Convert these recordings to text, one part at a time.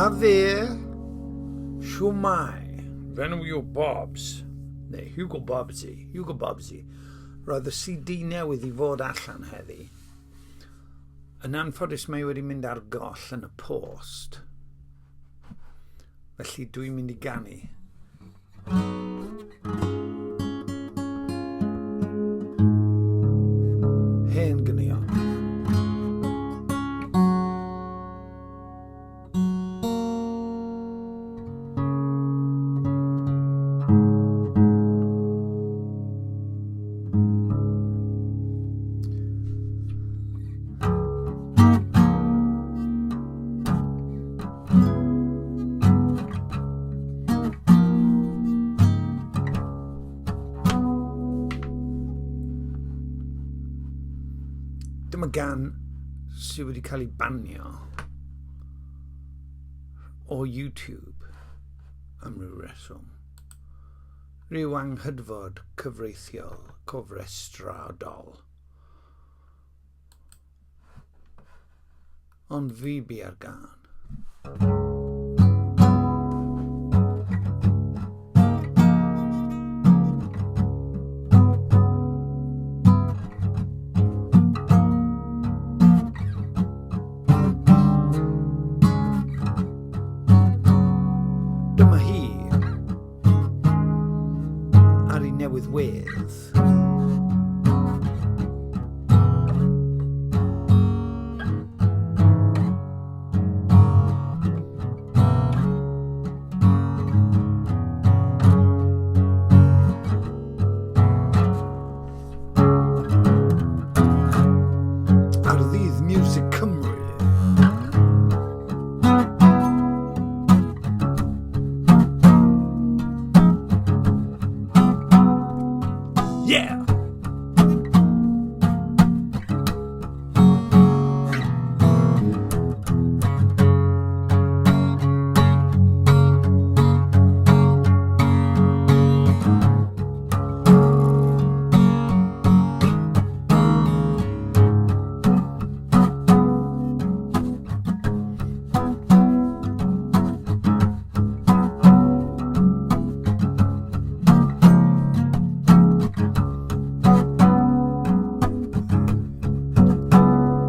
A fe, shwmae, fy enw i yw Bobs, neu Hugo Bobsy, Hugo Bobsy. Roedd y CD newydd i fod allan heddi. Yn anffodus mae wedi mynd ar goll yn y post. Felly dwi'n mynd i ganu. Hen ganeuon. Dyma gan sydd wedi cael ei banio o YouTube am ryw reswm. Rhyw anghydfod cyfreithiol cofrestradol. Ond fi bia'r gân. Dyma hi ar ei newydd wedd. Ar ddydd Music Cymru. Yeah!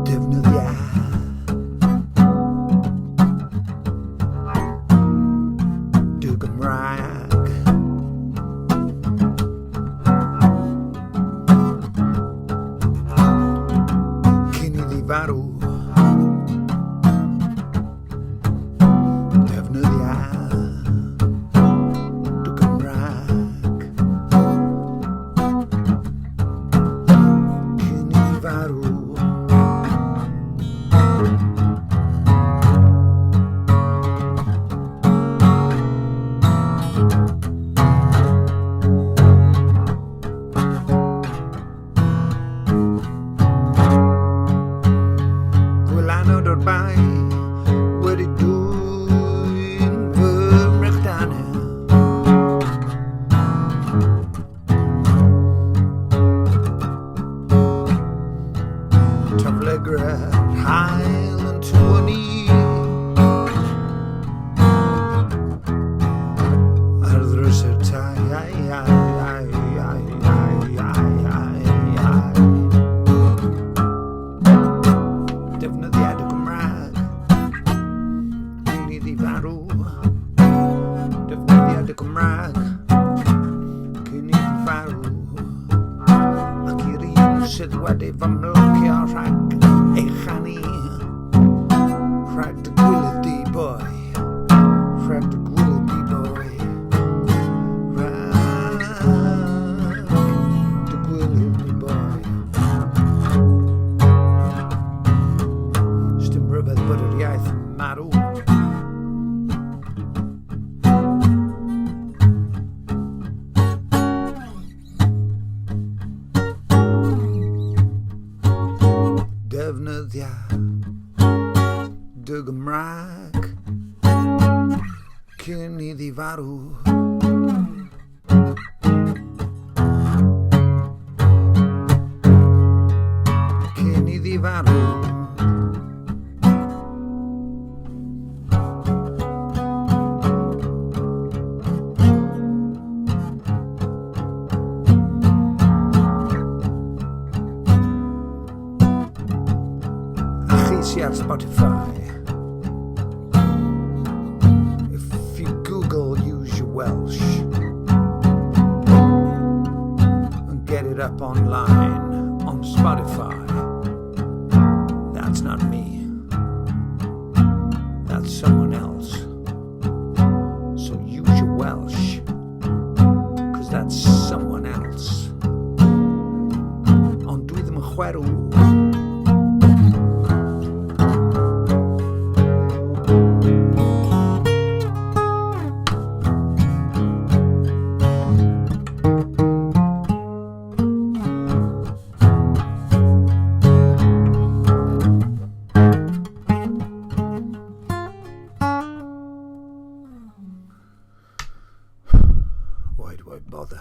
Defnyddia dy Gymraeg. Cyn iddi farw. Defnyddia dy Gymraeg cyn iddi farw. Gwylanod o'r bae wedi dwyn fy mrechdanau. Taflegrau hael yn tywynnu ar ddrws y tai. Ai, ai, ai, ai, ai, ai, ai, ai. Defnyddiad y Gymraeg cyn iddi farw. Defnyddiad y Gymraeg cyn iddi farw. Ac i'r un sydd wedi fy mlocio rhag ei chanu, rhag dy gwilydd di boi, rhag dy gwilydd di boi. Rhag dy gwilydd di boi. Sdim rhyfedd bod yr iaith yn marw. Defnyddia dy Gymraeg cyn iddi farw. Cyn iddi farw. sy ar Spotify. If you Google Use Your Welsh and get it up online on Spotify, that's not me. That's someone else. So use your Welsh, because that's someone else. Ond dwi ddim yn chwerw. Why do I bother?